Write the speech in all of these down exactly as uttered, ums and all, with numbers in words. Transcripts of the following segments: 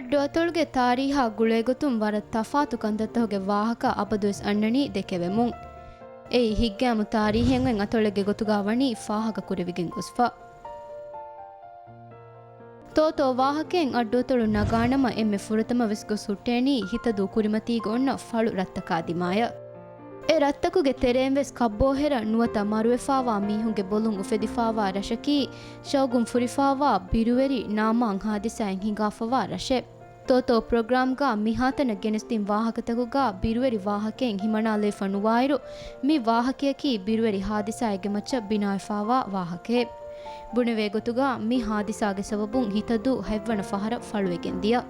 އައްޑުއަތޮޅުގެ ތާރީހާ ގުޅޭގޮތުން ވަރަށް ތަފާތު ކަންތައްތަކުގެ ވާހަކަ އަބަދުވެސް އަންނަނީ ދެކެވެމުން. އެއީ ހިތްގައިމު ތާރީހެއް އޮތް އަތޮޅެއްގެ ގޮތުގަ ވަނީ ފާހަގަ ކުރެވިގެން ގޮސްފަ. ތޯތޯ ވާހަކައިން އައްޑުއަތޮޅު ނަގާނަމަ އެންމެ ފުރަތަމަ ވެސް ގޮސް ހުއްޓޭނީ ހިތަދޫ ކުރިމަތީގަ އޮންނަ ފަޅު ރަށްތަކާ ދިމާޔަށް. އެ ރަށްތަކުގެ ތެރެއިން ވެސް ކައްބޯހެރަ ނުވަތަ މަރުވެފާވާ މީހުންގެ ބޮލުން އުފެދިފާވާ ރަށަކީ، ޝައުގުން ފުރިފާވާ ބިރުވެރި ނާމާން ހާދިސާއިން ހިނގާފަވާ ރަށެއް. ތޯތޯ ޕްރޮގްރާމްގަ މިހާތަނަށް ގެނެސްދިން ވާހަކަތަކުގަ ބިރުވެރި ވާހަކައެއް ހިމަނާލައިފަ ނުވާއިރު، މި ވާހަކަޔަކީ ބިރުވެރި ހާދިސާއެއްގެ މައްޗަށް ބިނާވެފާވާ ވާހަކައެއް. ބުނެވޭ ގޮތުގަ މި ހާދިސާގެ ސަބަބުން ހިތަދޫ ހަތްވަނަ ފަހަރަށް ފަޅުވެގެން ދިޔަ.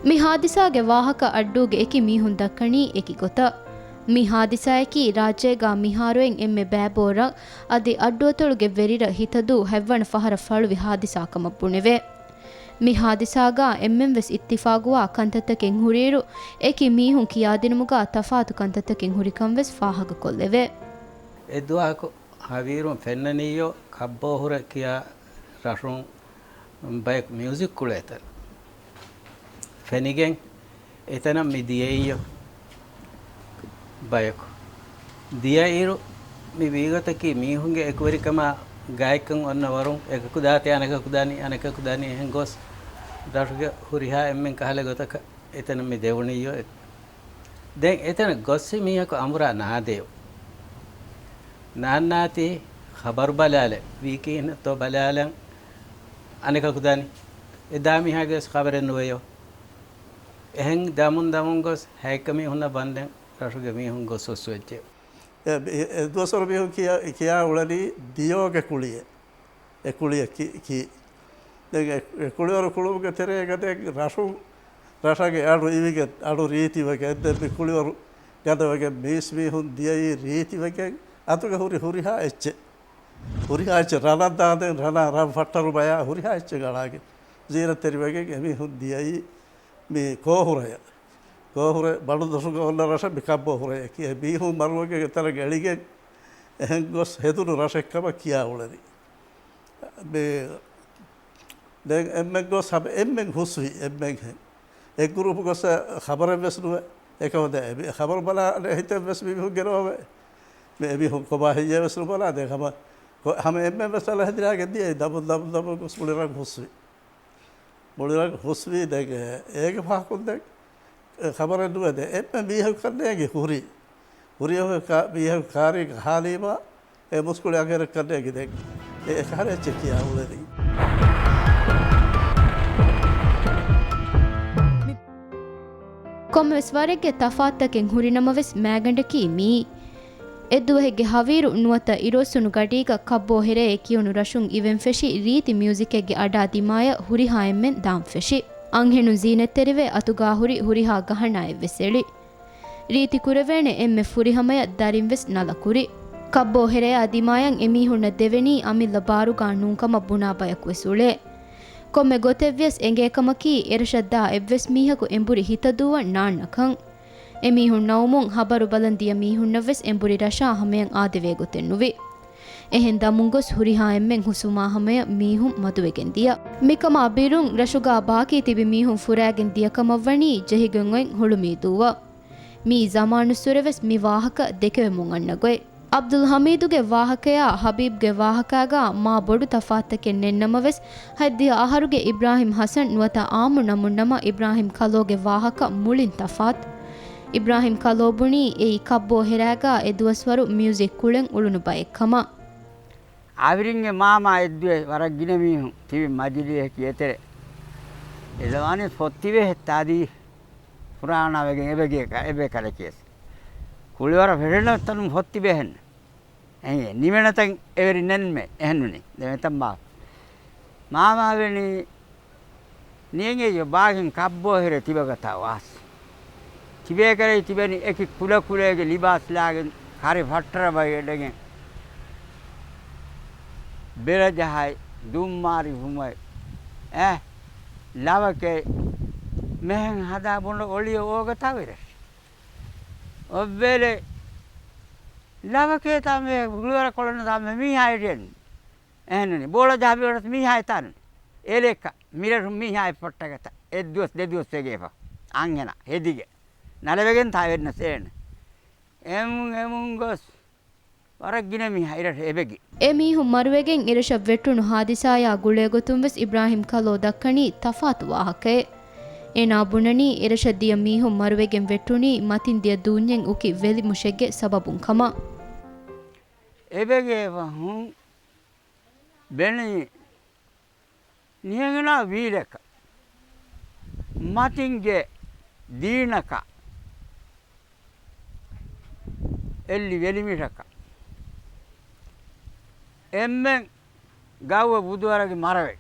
މި ހާދިސާގެ ވާހަކަ އައްޑޫގެ އެކި މީހުން ދައްކަނީ އެކި ގޮތަށް. މި ހާދިސާއަކީ ރާއްޖޭގާ މިހާރުއިން އެންމެ ބައިބޯރަށް އަދި އައްޑުއަތޮޅުގެ ވެރިރަށް ހިތަދޫ ހަތްވަނަ ފަހަރަށް ފަޅުވި ހާދިސާކަމަށް ބުނެވޭ. މި ހާދިސާގާ އެންމެންވެސް އިއްތިފާގުވާ ކަންތައްތަކެއް ހުރިއިރު، އެކި މީހުން ކިޔާދިނުމުގާ ތަފާތު ކަންތައްތަކެއް ހުރިކަންވެސް ފާހަގަކޮށްލެވޭ. އެއްދުވަހަކު ހަވީރުން ފެންނަނީޔޯ ކައްބޯހުރެ ކިޔާ ރަށުން ބަޔަކު މިއުޒިކް ކުޅޭތަން ފެނިގެން އެތަނަށް މި ދިޔައީޔޯ ބަޔަކު. ދިޔައިރު މި ވީގޮތަކީ މީހުންގެ އެކުވެރިކަމާ ގާތްކަން އޮންނަ ވަރުން އެކަކު ދާތީ އަނެކަކު ދާނީ، އަނެކަކު ދާނީ އެހެން ގޮސް ރަށުގެ ހުރިހާ އެންމެން ކަހަލަ ގޮތަކަށް އެތަނަށް މި ދެވުނީޔޯ. ދެން އެތަނަށް ގޮސްފި މީހަކު އަނބުރާ ނާދެޔޯ. ނާންނާތީ ޚަބަރު ބަލާލެ، ވީކީހިނަށްތޯ ބަލާލަން އަނެކަކު ދާނީ. އެ ދާ މީހާގެވެސް ޚަބަރެއް ނުވެޔޯ. އެހެން ދަމުން ދަމުން ގޮސް ހައެއްކަ މީހުންނަށް ވަންދެން ރަށުގެ މީހުން ގޮސް ހުސްވެއްޖެ. އެ، އެ، އެ ދުވަސްވަރު މީހުން ކިޔާ، ކިޔާ އުޅެނީ ދިޔޯގެ ކުޅިއެއް. އެ ކުޅިއަކީ، ކީ. ދެން އެ، އެ ކުޅިވަރު ކުޅުމުގެ ތެރޭގަ ދެން ރަށު، ރަށަގެ އަޑު އިވިގެން، އަޑު ރީތިވެގެން، ދެން މި ކުޅިވަރު ގަދަވެގެން މީސްމީހުން ދިޔައީ ރީތިވެގެން އަތުގަ ހުރި ހުރިހާ އެއްޗެއް. ހުރިހާ އެއްޗެއް ރަނަށް ދާދެން، ރަނާ، ރަން ފައްޓަރު ބަޔާ ހުރިހާ އެއްޗެއް އަޅާގެން ޒީނަތްތެރިވެގެން އެމީހުން ދިޔައީ މި ކޯހުރަޔަށް. ކޯހުރެ ބަނޑުދޮށުގަ އޮންނަ ރަށަށް މި ކައްބޯހުރަޔަކީ. އެ މީހުން މަރުވެގެން އެތަނަށް އެޅިގެން އެހެން ގޮސް ހެދުނު ރަށެއްކަމަށް ކިޔާ އުޅެނީ. މި ދެން އެންމެން ގޮސް ހަމަ އެންމެން ހުސްވި އެންމެންހެން. އެއް ގުރޫޕު ގޮސް ޚަބަރެއްވެސް ނުވެ. އެކަމަ ދެ އެ ޚަބަރު ބަލާ ހިތެއްވެސް މި މީހުންގެ ނޯވެ. މި އެމީހުން ކޮބާ ހެއްޔޭވެސް ނުބަލާ. ދެން ހަމަ ކޮ-، ހަމަ އެންމެންވެސް އަލަ ހެދިރާގެން ދިޔައީ ދަމުން ދަމުން ދަމުން ގޮސް މުޅި ރަށް ހުސްވި. މުޅި ރަށް ހުސްވީ ދެން އޭގެ ފަހަކުން ދެން ޚަބަރެއް ނުވެ ދެ އެންމެ މީހަކު ކަންނޭނގެ ހުރި. ހުރި އެހެން ކާ-، މީހަކު ކާރީގަ ހާލީމާ އެ މުސްކުޅި އަނގައިރަކަށް ނޭނގި ދެން އެ އެކަހަލަ އެއްޗެއް ކިޔާ އުޅެނީ. ކޮންމެވެސް ވަރެއްގެ ތަފާތުތަކެއް ހުރިނަމަވެސް މައިގަނޑަކީ މިއީ. އެއްދުވަހެއްގެ ހަވީރު ނުވަތަ އިރުއޮއްސުނު ގަޑީގަ ކައްބޯހެރޭ ކިޔުނު ރަށުން އިވެން ފެށި ރީތި މިއުޒިކެއްގެ އަޑާ ދިމާޔަށް ހުރިހާ އެންމެން ދާން ފެށި. އަންހެނުން ޒީނަތްތެރިވެ އަތުގާ ހުރި ހުރިހާ ގަހަނާއެއްވެސް އެޅި. ރީތި ކުރެވޭނެ އެންމެ ފުރިހަމަޔަށް ދަރިންވެސް ނަލަކުރި. ކައްބޯ ހެރަޔާ ދިމާޔަށް އެމީހުންނަށް ދެވެނީ އަމިއްލަ ބާރުގާ ނޫންކަމަށް ބުނާ ބަޔަކުވެސް އުޅޭ. ކޮންމެ ގޮތެއްވިޔަސް އެނގޭކަމަކީ، އެރަށަށްދާ އެއްވެސް މީހަކު އެނބުރި ހިތަދޫއަށް ނާންނަކަން. އެމީހުން ނައުމުން ހަބަރު ބަލަން ދިޔަ މީހުންނަށްވެސް އެނބުރި ރަށާ ހަމަޔަށް އާދެވޭ ގޮތެއް ނުވި. އެހެން ދަމުން ގޮސް ހުރިހާ އެންމެން ހުސުމާ ހަމަޔަށް މީހުން މަދުވެގެން ދިޔަ. މިކަމާ ބިރުން ރަށުގާ ބާކީ ތިބި މީހުން ފުރާގެން ދިޔަކަމަށްވަނީ ޖެހިގެން އޮތް ހުޅުމީދޫއަށް. މިއީ ޒަމާނުއްސުރެވެސް މި ވާހަކަ ދެކެވެމުން އަންނަ ގޮތް. އަބްދުލް ހަމީދުގެ ވާހަކަޔާ ހަބީބްގެ ވާހަކާގާ މާ ބޮޑު ތަފާތުތަކެއް ނެތްނަމަވެސް، ހަތްދިހަ އަހަރުގެ އިބްރާހިމް ހަސަން ނުވަތަ އާއްމު ނަމުން ނަމަ އިބްރާހިމް ކަލޯގެ ވާހަކަ މުޅިން ތަފާތު. އިބްރާހިމް ކަލޯ ބުނީ އެއީ ކައްބޯ ހެރާގާ އެދުވަސްވަރު މިއުޒިކް ކުޅެން އުޅުނު ބައެއް ކަމަށް. އާވިރިންގެ މާމާ އެއްދުވެ ވަރަށް ގިނަ މީހުން ތިބި މަޖިލީހަކީ އެތެރެ. އެ ޒަމާނީ ފޮއްތިވެހެއް ތާދީ ފުރާނާވެގެން އެބަގޭ ކަ-، އެބޭ ކަލަކީވެސް. ކުޅިވަރަށް ފެށެނަ ތަނުން ފޮއްތިބޭހެން. އެހެން ނިމެނަތަން އެވެރި ނެންމެ އެހެންނުނީ. ދެމެތަން ބާ. މާމާވެނީ ނިޔަނގެއްޔޯ ބާގިން ކައްބޯހެރޭ ތިބަގަތާ ވާސް. ތިބޭކަލޭ ތިބެނީ އެކި ކުލަކުލައިގެ ލިބާސް ލާގެން ކަރި ފައްޓަރަ ބައި އެޅެގެން. ބެލަޖަހައި ދުންމާރި ހުމައި. އެ ލަވަކޭ މެހެން ހަދާ ބޮނޑަ އޮޅިޔަ އޯގަތާ ވެރެ. އޮއްވެލެ ލަވަކޭ ތާމެ ގުޅިވަރަ ކޮޅަން ތާމެ މީހާ އެޑިއެން. އެހެންނުނީ. ބޯޅަ ޖަހަބިވަރަސް މީހާ އެތާނުން. އެލެއްކަ މިރަށު މީހާ އެއްފައްޓަގަތަ. އެއްދުވަސް ދެދުވަސް ވެގޭފަ. އަންހެނާ ހެދިގެ. ނަލަވެގެން ތާވެންނަސް އޭނަ. އެމުން އެމުން ގޮސް. ވަރަށް ގިނަ މީހާ އިރަށް އެބެގި. އެ މީހުން މަރުވެގެން އިރަށަށް ވެއްޓުނު ހާދިސާޔާ ގުޅޭގޮތުން ވެސް އިބްރާހިމް ކަލޯ ދައްކަނީ ތަފާތު ވާހަކައެއް. އޭނާ ބުނަނީ އެރަށަށް ދިޔަ މީހުން މަރުވެގެން ވެއްޓުނީ މަތިން ދިޔަ ދޫންޏެއް އުކި ވެލިމުށެއްގެ ސަބަބުން ކަމަށް. އެބެގޭ ފަހުން ބެނި ނިހެނގެނާ ވީލަކަށް މަތިންގެ ދީނަކަށް އެއްލި ވެލިމިށަކަށް އެންމެން ގައުވެ ބުދުވަރަގެ މަރަވެ.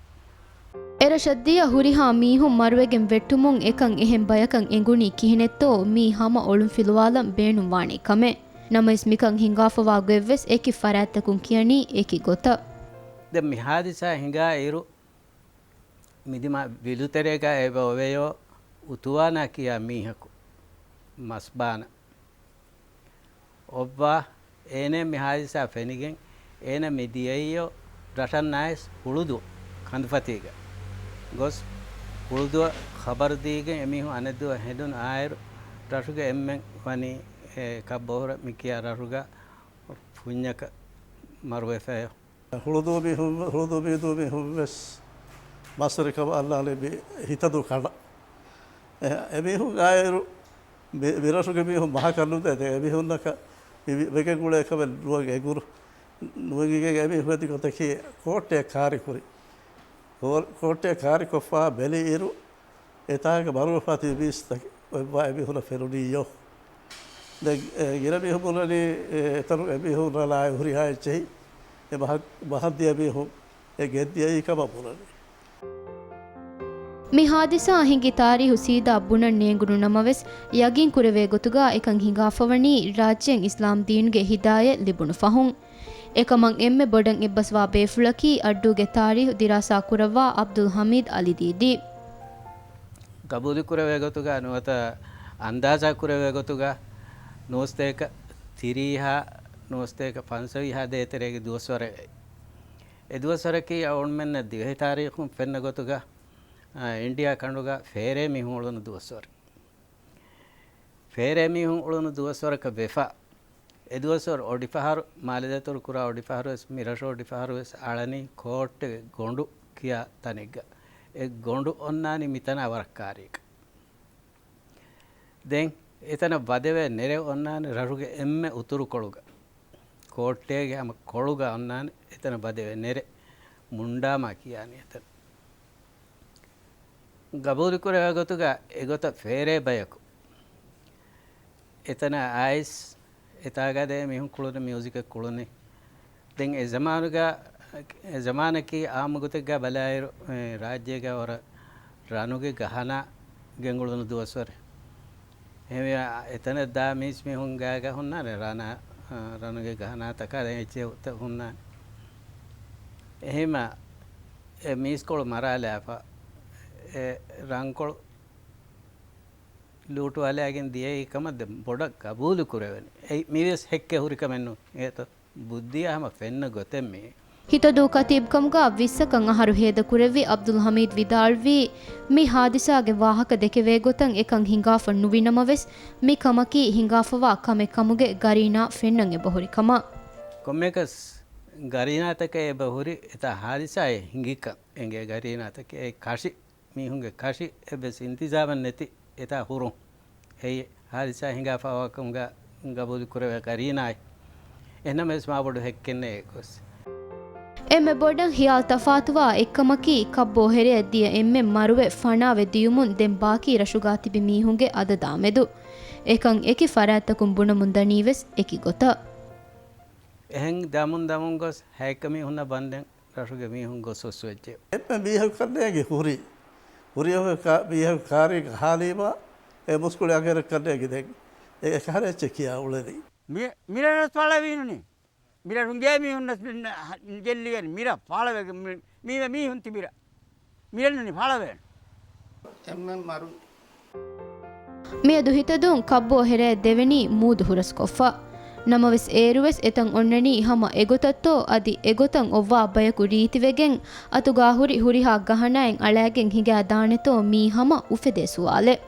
އެ ރަށަށްދިޔަ ހުރިހާ މީހުން މަރުވެގެން ވެއްޓުމުން އެކަން އެހެން ބަޔަކަށް އެނގުނީ ކިހިނެއްތޯ މީ ހަމަ އޮޅުންފިލުވާލަން ބޭނުންވާނެ ކަމެއް. ނަމަވެސް މިކަން ހިނގާފަވާ ގޮތްވެސް އެކި ފަރާތްތަކުން ކިޔަނީ އެކި ގޮތަށް. ދެން މި ހާދިސާ ހިނގާ އިރު، މިދިމާ ވިލުތެރޭގަ އެބަ އޮވެޔޯ އުތުވާނާ ކިޔާ މީހަކު މަސްބާނަ އޮއްވާ، އޭނަ މި ހާދިސާ ފެނިގެން، އޭނަ މި ދިޔައީޔޯ ރަށަންނާއިސް ހުޅުދު ކަނދުފަތީގަ ގޮސް، ހުޅުދުއަށް ޚަބަރު ދީގެން އެމީހުން އަނެއްދުވަހު ހެނދުނު އާއިރު، ރަށުގެ އެންމެން ވަނީ ކައްބޯހުރަ މި ކިޔާ ރަށުގަ ފުންޏަކަށް މަރުވެފައެވެ. ހުޅުދޫ މީހުން، ހުޅުދޫ މީދޫ މީހުން ވެސް މަސްވެރިކަމަށް އަންނާނެ މި ހިތަދޫ ކަނޑަށް. އެ، އެމީހުން އާއިރު މި، މިރަށުގެ މީހުން މަހަކަށް ނުދޭ. ދެން އެމީހުންނަކަށް މި ވެ، ވެގެން އުޅޭ ކަމެއް ނުވަން އެނގުނު. ނުވެގެން އެމީހުން އެދި ގޮތަކީ ކޯއްޓެއް ކާރި ކުރި. ކޯ، ކޯއްޓެއް ކާރި ކޮށްފަ ބެލި އިރު، އެތާނގަ މަރުވެފަ ތިބި މީސްތަކެއް އޮތްވާ އެމީހުންނަށް ފެނުނީޔޯ. ދެން އެ ގިނަ މީހުން ބުނަނީ، އެ، އެތަނު އެމީހުން ރަނާއި ހުރިހާ އެއްޗެހި އެ މަހަށް، މަހަށް ދިޔަ މީހުން އެ ގެންދިޔައީ ކަމަށް ބުނަނީ. މި ހާދިސާ ހިނގި ތާރީހު ސީދާ ބުނަން ނޭނގުނު ނަމަވެސް، ޔަގީން ކުރެވޭ ގޮތުގަ އެކަން ހިނގާފަވަނީ ރާއްޖޭން އިސްލާމް ދީނުގެ ހިދާޔަތް ލިބުނު ފަހުން. އެކަމަށް އެންމެ ބޮޑަށް އެއްބަސްވާ ބޭފުޅަކީ އައްޑޫގެ ތާރީހު ދިރާސާ ކުރައްވާ އަބްދުލް ހަމީދް އަލިދީދީ. ގަބޫލުކުރެވޭ ގޮތުގަ ނުވަތަ އަންދާޒާ ކުރެވޭ ގޮތުގަ ނުވަސަތޭކަ ތިރީހާ، ނުވަސަތޭކަ ފަންސަވީހާ ދޭތެރޭގެ ދުވަސްވަރެއް. އެ ދުވަސްވަރަކީ އަޅުގަނޑުމެންނަށް ދިވެހި ތާރީޚުން ފެންނަ ގޮތުގަ، އާ، އިންޑިއާ ކަނޑުގަ ފޭރޭ މީހުން އުޅުނު ދުވަސްވަރެއް. ފޭރޭ މީހުން އުޅުނު ދުވަސްވަރަކަށް ވެފަ. އެ ދުވަސްވަރު އޮޑިފަހަރު، މާލެ ދަތުރު ކުރާ އޮޑިފަހަރު ވެސް، މި ރަށު އޮޑިފަހަރު ވެސް އަޅަނީ ކޯއްޓެއް ގޮނޑު ކިޔާ ތަނެއްގަ. އެ ގޮނޑު އޮންނާނީ މިތަނާ ވަރަށް ކާރީގަ. ދެން އެތަނަށް ވަދެވޭ ނެރެ އޮންނާނެ ރަށުގެ އެންމެ އުތުރުކޮޅުގަ. ކޯއްޓޭގެ ހަމަ ކޮޅުގަ އޮންނާނެ އެތަނަށް ވަދެވޭ ނެރެ. މުންޑާމާ ކިޔާނީ އެތަނަށް. ގަބޫލުކުރެވޭ ގޮތުގަ އެގޮތަށް ފޭރޭ ބަޔަކު އެތަނަށް އައިސް، އެތާގަ ދޭ މީހުން ކުޅުނި މިއުޒިކެއް ކުޅުނި. ދެން އެ ޒަމާނުގަ، އެ ޒަމާނަކީ އާއްމު ގޮތެއްގަ ބަލާއިރު، އެ، ރާއްޖޭގަ ވަރަށް ރަނުގެ ގަހަނާ ގެންގުޅުނު ދުވަސްވަރެއް. އެހެންވެ، އެތަނަށް ދާ މީސް މީހުން ގާގަ ހުންނާނެ ރަނާ، އަ، ރަނުގެ ގަހަނާތަކާ ދެން އެއްޗެއް ހުންނާނެ. އެހެންމަ އެ މީސްކޮޅު މަރާލާފަ، އެ ރަންކޮޅު ލޫޓުވާލައިގެން ދިޔައީ ކަމަށް ދެން ބޮޑަށް ގަބޫލު ކުރެވެނީ. އެއީ މިވެސް ހެއްކެއް ހުރި ކަމެއް ނޫން. އެއީތޯ ބުއްދިއާ ހަމަ ފެންނަ ގޮތެއް މިއީ. ހިތަދޫ ކަތީބްކަމުގަ ވިއްސަކަށް އަހަރު ހޭދަކުރެއްވި އަބްދުލް ހަމީދް ވިދާޅުވީ، މި ހާދިސާގެ ވާހަކަ ދެކެވޭ ގޮތަށް އެކަން ހިނގާފަ ނުވި ނަމަވެސް، މި ކަމަކީ ހިނގާފަވާ ކަމެއް ކަމުގެ ގަރީނާ ފެންނަން އެބަހުރި ކަމަށް. ކޮންމެއަކަސް ގަރީނާތަކެއް އެބަހުރި އެތާ ހާދިސާއެއް ހިނގިކަން އެނގޭ ގަރީނާތަކެއް އެ ކަށި މީހުންގެ ކަށި އެއްވެސް އިންތިޒާމެއް ނެތި އެތާ ހުރުން. އެއީ ހާދިސާ ހިނގާފަވާކަމުގަ ގަބޫލުކުރެވޭ ގަރީނާއެއް. އެހެންނަމަވެސް މާބޮޑު ހެއްކެއް ނެތް އެގޮސް. އެންމެ ބޮޑަށް ހިޔާލު ތަފާތުވާ އެއްކަމަކީ، ކައްބޯ ހެރެއަށް ދިޔަ އެންމެން މަރުވެ ފަނާވެ ދިޔުމުން ދެން ބާކީ ރަށުގާ ތިބި މީހުންގެ އަދަދާ މެދު. އެކަން އެކި ފަރާތްތަކުން ބުނަމުން ދަނީ ވެސް އެކި ގޮތަށް. އެހެން ދަމުން ދަމުން ގޮސް ހައެއްކަ މީހުންނަށް ބަންދެން ރަށުގެ މީހުން ގޮސް އޮއްސުވެއްޖެ. އެންމެ މީހަކު ކަންނޭނގެ ހުރި. ހުރި އެހެން ކާ، މީހަކު ކާރީގަ ހާލީމާ، އެ މުސްކުޅި އަނގަޔަކަށް ކަންނޭނގެ ދެން. އެ، އެކަހަލަ އެއްޗެއް ކިޔާ އުޅެނީ. މި، މިރަށް ފާޅަވީނުނީ. މިރަށުން ގޭ މީހުންނަސް ޖެއްލިގެން މިރަށް ފާޅަވެގެން މި، މީވެ މީހުން ތިބިރަށް. މިރަށް ނޫނީ ފާޅަވޭނެ. އެންމެން މަރު. މިއަދު ހިތަދޫން ކައްބޯ ހެރެއަށް ދެވެނީ މޫދު ހުރަސްކޮށްފަ. ނަމަވެސް އޭރުވެސް އެތަން އޮންނަނީ ހަމަ އެގޮތަށްތޯ އަދި އެގޮތަށް އޮއްވާ ބަޔަކު ރީތިވެގެން އަތުގާ ހުރި ހުރިހާ ގަހަނާއެއް އަޅާގެން ހިނގާ ދާނެތޯ މީ ހަމަ އުފެދޭ ސުވާލެއް.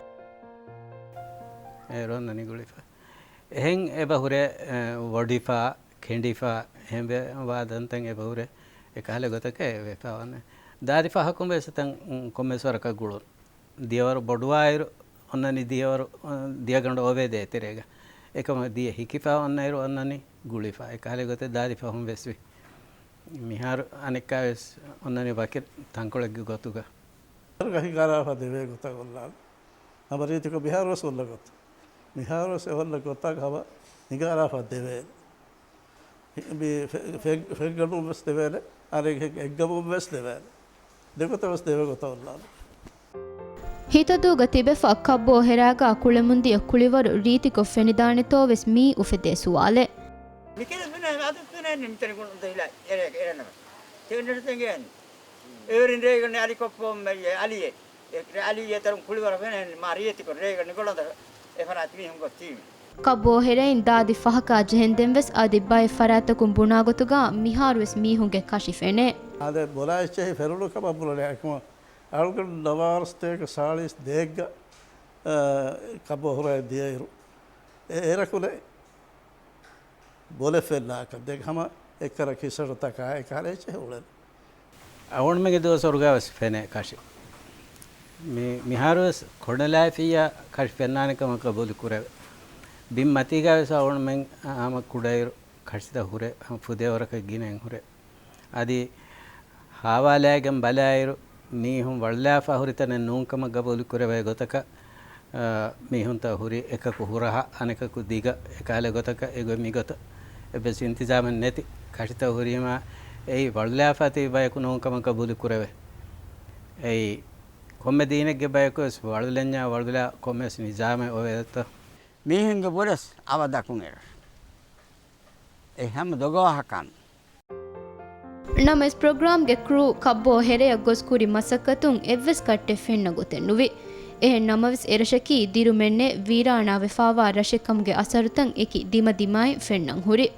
އޭރު އޮންނަނީ ގުޅިފަ. އެހެން އެބަ ހުރޭ، އެ، ވޮޑިފަ، ކެނޑިފަ، އެހެން ވެ، ވާ ދަންތަން އެބަ ހުރޭ. އެކަހަލަ ގޮތަކަށް އެ ވެފަ ވަންނަ. ދާދި ފަހަކުން ވެސް އެތަން، އުން، ކޮންމެސް ވަރަކަށް ގުޅުން. ދިޔަވަރު ބޮޑުވާއިރު އޮންނަނީ ދިޔަވަރު، އަ، ދިޔަގަނޑު އޮވޭ ދޭތެރޭގަ. އެކަމަށް ދިޔަ ހިކިފަ އޮންނައިރު އޮންނަނީ ގުޅިފަ. އެކަހަލަ ގޮތެއް ދާދި ފަހުން ވެސް ވި. މިހާރު އަނެއްކާ ވެސް އޮންނަނީ ވަކި ތަންކޮޅެއްގެ ގޮތުގަ. ހިނގާރާފަ ދެވޭ ގޮތަށް އޮންނާނެ. ހަމަ ރީތިކޮށް މިހާރުވެސް އޮންނަ ގޮތަށް. މިހާރުވެސް އެ އޮންނަ ގޮތަށް ހަމަ ހިނގާރާފަ ދެވޭނެ. މި ފެ، ފެ، ފެންގަނޑުން ވެސް ދެވޭނެ. އަނެއް އެއްގަމުން ވެސް ދެވޭނެ. ދެގޮތަށް ވެސް ދެވޭ ގޮތަށް އޮންނާނެ. ހިތަދޫގަ ތިބެފަ ކައްބޯ ހެރާގާ ކުޅެމުންދިޔަ ކުޅިވަރު ރީތިކޮށް ފެނިދާނެތޯ ވެސް މީ އުފެދޭ ސުވާލެއް. މިކިރެ ފެނޭ އަދި ފެނޭ މިތަނި ގުޅުން ދެހިލާ އެރެ-، އެރެނަމަ. ތެވެން ނެރެތެންގެ އެވެރިން ރޭގަން އަލިކޮށްފޯ މެއްޔެ އަލިއެ. އެ އަލިއެ ތަރުން ކުޅިވަރަ ފެނޭ މާ ރިޔެތިކޮށް ރޭގަން ނިގޮޅަނދަ އެފަރާތް މީހުން ގޮސް ތީމި. ކައްބޯ ހެރެއިން ދާދި ފަހަކާ ޖެހެންދެން ވެސް އަދި ބައެއް ފަރާތްތަކުން ބުނާ ގޮތުގާ މިހާރު ވެސް މީހުންގެ ކަށި ފެނޭ. އާދެ، ބޮލާ އެއްޗެހި ފެނުނު ކަމަށް ބުނަނީ އަޅުގަނޑު ނަވާރަސްތޭކަ ސާޅީސް ދޭއްގަ، އަ، ކައްބޯ ހުރައެއް ދިޔައިރު. އެ-، އެރަކުލެ ބޮލެ ފެންނާކަށް ދެން ހަމަ އެއްކަރަ ކިސަޑުތަކާ އެކަހަލަ އެއްޗެހި އުޅެން. އަޅުގަނޑުމެންގެ ދުވަސްވަރުގާ ވެސް ފެނޭ ކަށި. މި-، މިހާރު ވެސް ކޮނޑަލާފިއްޔާ ކަށި ފެންނާނެ ކަމަށް ގަބޫލު ކުރެވޭ. ބިން މަތީގާ ވެސް އަޅުގަނޑުމެން ހަމަ ކުޑައިރު ކަށިތައް ހުރޭ، ހަމަ ފުދޭވަރަކަށް ގިނައިން ހުރޭ. އަދި ހާވާލާގެން ބަލާއިރު، މީހުން ވަޅުލާފަ ހުރި ތަނެއް ނޫންކަމަށް ގަބޫލު ކުރެވޭ ގޮތަކަށް، އާ، މީހުންތައް ހުރި އެކަކު ހުރަހަ، އަނެކަކު ދިގަ، އެކަހަލަ ގޮތަކަށް އެގޮތް މިގޮތަށް އެއްވެސް އިންތިޒާމެއް ނެތި ކަށިތައް ހުރީމާ، އެއީ ވަޅުލާފަ ތިބި ބަޔަކު ނޫންކަމަށް ގަބޫލު ކުރެވޭ. އެއީ ކޮންމެ ދީނެއްގެ ބަޔަކު ވެސް ވަޅުލަންޏާ ވަޅުލާ ކޮންމެވެސް ނިޒާމެއް އޮވޭތަ؟ މީހުންގެ ބުރަސް އަވަ ދަކުން އެރަށް. އެ ހަމަ ދޮގަވާހަކަން. ނަމަވެސް ޕްރޮގްރާމްގެ ކްރޫ ކައްބޯ ހެރެއަށް ގޮސް ކުރި މަސައްކަތުން އެއްވެސް ކައްޓެއް ފެންނަ ގޮތެއް ނުވި. އެހެން ނަމަވެސް އެރަށަކީ ދިރުމެއްނެތް ވީރާނާވެފާވާ ރަށެއް ކަމުގެ އަސަރުތައް އެކި ދިމަދިމާއިން ފެންނަން ހުރި.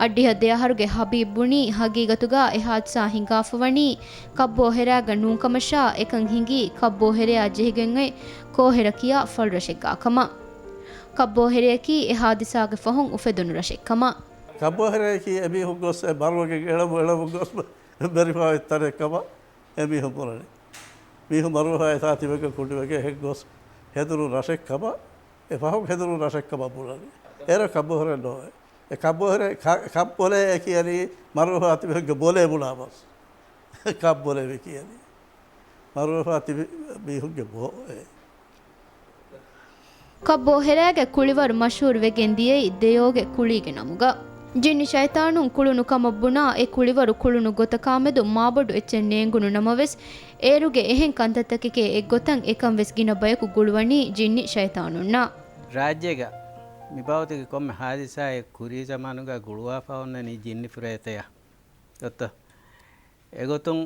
އަށްޑިހަ ދެއަހަރުގެ ހަބީބް ބުނީ، ހަގީގަތުގަ އެ ހާދިސާ ހިނގާފަވަނީ ކައްބޯ ހެރާގަ ނޫންކަމަށާ، އެކަން ހިނގީ ކައްބޯ ހެރެއާ ޖެހިގެން އޮތް ކޯހެރަ ކިޔާ ފަޅުރަށެއްގާ ކަމަށް. ކައްބޯ ހެރެއަކީ އެ ހާދިސާގެ ފަހުން އުފެދުނު ރަށެއް ކަމަށް. ކައްބޯ ހެރެއަކީ އެމީހުން ގޮސް އެ މަރުވެގެން އެޅަމު އެޅަމު ގޮސް މެރިފާ އޮތް ތަނެއް ކަމަށް އެމީހުން ބުނަނީ. މީހުން މަރުވެފަ އެތާ ތިބެގެން ކުނޑިވެގެން އެހެން ގޮސް ހެދުނު ރަށެއް ކަމަށް، އެ ފަހުން ހެދުނު ރަށެއް ކަމަށް ބުނަނީ. އެރަށް ކައްބޯ ހެރެއެއް ނޯވޭ. އެ ކައްބޯ ހެރެ، ކަ-، ކައްބޮލޭ އެ ކިޔަނީ މަރުވެފަ ތިބެގެ ބޮލޭ ބުނާ ބަސް. ކައްބޮލޭ މި ކިޔަނީ. މަރުވެފަ ތިބި މީހުންގެ ބޯ އެ. ކައްބޯ ހެރާގެ ކުޅިވަރު މަޝްހޫރު ވެގެން ދިޔައީ ދެޔޯގެ ކުޅީގެ ނަމުގަ. ޖިންނި ޝައިޠާނުން ކުޅުނު ކަމަށް ބުނާ އެ ކުޅިވަރު ކުޅުނު ގޮތަކާމެދު މާބޮޑު އެއްޗެއް ނޭނގުނު ނަމަވެސް، އޭރުގެ އެހެން ކަންތައްތަކެކޭ އެއްގޮތަށް އެކަން ވެސް ގިނަ ބަޔަކު ގުޅުވަނީ ޖިންނި ޝައިޠާނުންނާ. ރާއްޖޭގަ މިބާވަތުގެ ކޮންމެ ހާދިސާއެއް ކުރީ ޒަމާނުގަ ގުޅުވާފަ އޮންނަނީ ޖިންނި ފުރޭތަޔަށް. އޮތްތޯ؟ އެގޮތުން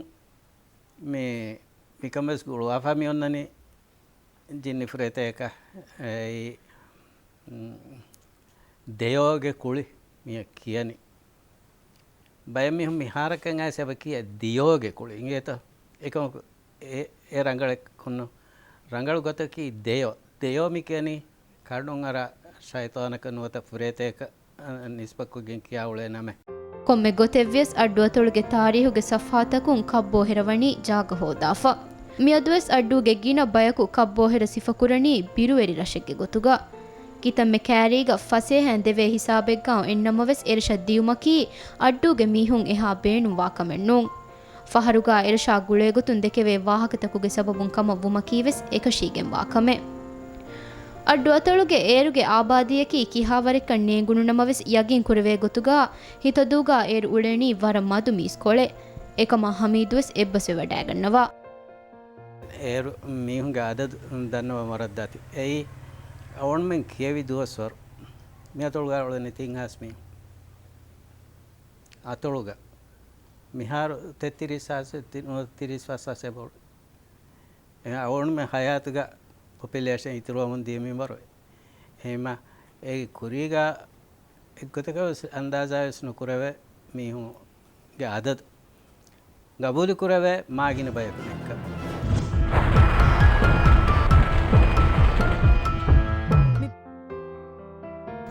މި، މިކަން ވެސް ގުޅުވާފަ މި އޮންނަނީ ޖިންނި ފުރޭތަޔަކަށް. އެއީ، މް، ދެޔޯގެ ކުޅި މިއަށް ކިޔަނީ. ބައެއް މީހުން މިހާރަކަށް އައިސް އެބަ ކިޔޭ ދިޔޯގެ ކުޅި. އިނގޭތޯ؟ އެކަމަކު އެ، އެ ރަނގަޅެއް ހުންނު. ރަނގަޅު ގޮތަކީ ދެޔޯ. ދެޔޯ މި ކިޔަނީ ކަނޑުން އަރާ ޝައިޠާނަކަށް ނުވަތަ ފުރޭތަޔަކަށް ނިސްބަތްކޮށްގެން ކިޔާ އުޅޭ ނަމެއް. ކޮންމެ ގޮތެއްވިޔަސް އައްޑުއަތޮޅުގެ ތާރީހުގެ ސަފްހާތަކުން ކައްބޯ ހެރަވަނީ ޖާގަ ހޯދާފަ. މިއަދުވެސް އައްޑޫގެ ގިނަ ބަޔަކު ކައްބޯ ހެރަ ސިފަކުރަނީ ބިރުވެރި ރަށެއްގެ ގޮތުގަ. ކިތަންމެ ކައިރީގަ ފަސޭހައިން ދެވޭ ހިސާބެއްގަ އޮތްނަމަވެސް އެރަށަށް ދިޔުމަކީ އައްޑޫގެ މީހުން އެހާ ބޭނުންވާ ކަމެއް ނޫން. ފަހަރުގާ އެރަށާ ގުޅޭގޮތުން ދެކެވޭ ވާހަކަތަކުގެ ސަބަބުން ކަމަށް ވުމަކީވެސް އެކަށީގެންވާ ކަމެއް. އައްޑުއަތޮޅުގެ އޭރުގެ އާބާދީއަކީ ކިހާވަރެއްކަން ނޭނގުނުނަމަވެސް، ޔަގީން ކުރެވޭ ގޮތުގާ ހިތަދޫގާ އޭރު އުޅޭނީ ވަރަށް މަދު މީސްކޮޅެއް. އެކަމާ ހަމީދުވެސް އެއްބަސްވެވަޑައިގަންނަވާ. އޭރު މީހުންގެ އަދަދު ދަންނަވަން ވަރަށް ދަތި. އެއީ އަވަންމެން ކިޔެވި ދުވަސްވަރު. މި އަތޮޅުގާ އުޅެނީ ތިން ހާސް މީހުން. އަތޮޅުގަ މިހާރު ތެއްތިރީސް ހާސް، ތި-، ނުވަ ތިރީސް ފަސް ހާސް އެބަހުރި. އެ އަވަންމެން ހަޔާތުގަ ޕޮޕިއުލޭޝަން އިތުރުވަމުން ދިޔަ މިންވަރު. އެހެންމަ އޭގެ ކުރީގަ އެއްގޮތަކަށް ވެސް އަންދާޒާ ވެސް ނުކުރެވޭ މީހުންގެ އަދަދު. ގަބޫލުކުރެވޭ މާގިނަ ބަޔަކު ދެއްކަ.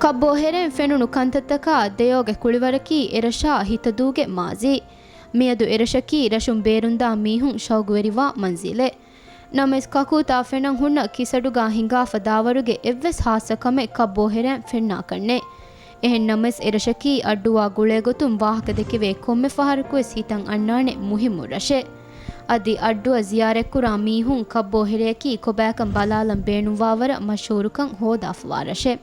ކައްބޯ ހެރެން ފެނުނު ކަންތައްތަކާ ދެޔޯގެ ކުޅިވަރަކީ އެރަށާ ހިތަދޫގެ މާޒީ. މިއަދު އެރަށަކީ ރަށުން ބޭރުންދާ މީހުން ޝައުގުވެރިވާ މަންޒިލެއް. ނަމަވެސް ކަކޫތާ ފެނަން ހުންނަ ކިސަޑުގާ ހިނގާފަ ދާވަރުގެ އެއްވެސް ހާއްސަ ކަމެއް ކައްބޯ ހެރެން ފެންނާކަށްނެތް. އެހެން ނަމަވެސް އެރަށަކީ އައްޑޫއާ ގުޅޭގޮތުން ވާހަކަ ދެކެވޭ ކޮންމެ ފަހަރަކުވެސް ހިތަށް އަންނާނެ މުހިއްމު ރަށެއް. އަދި އައްޑޫއަށް ޒިޔާރަތްކުރާ މީހުން ކައްބޯ ހެރެއަކީ ކޮބާކަން ބަލާލަން ބޭނުންވާވަރަށް މަޝްހޫރުކަން ހޯދާފަވާ ރަށެއް.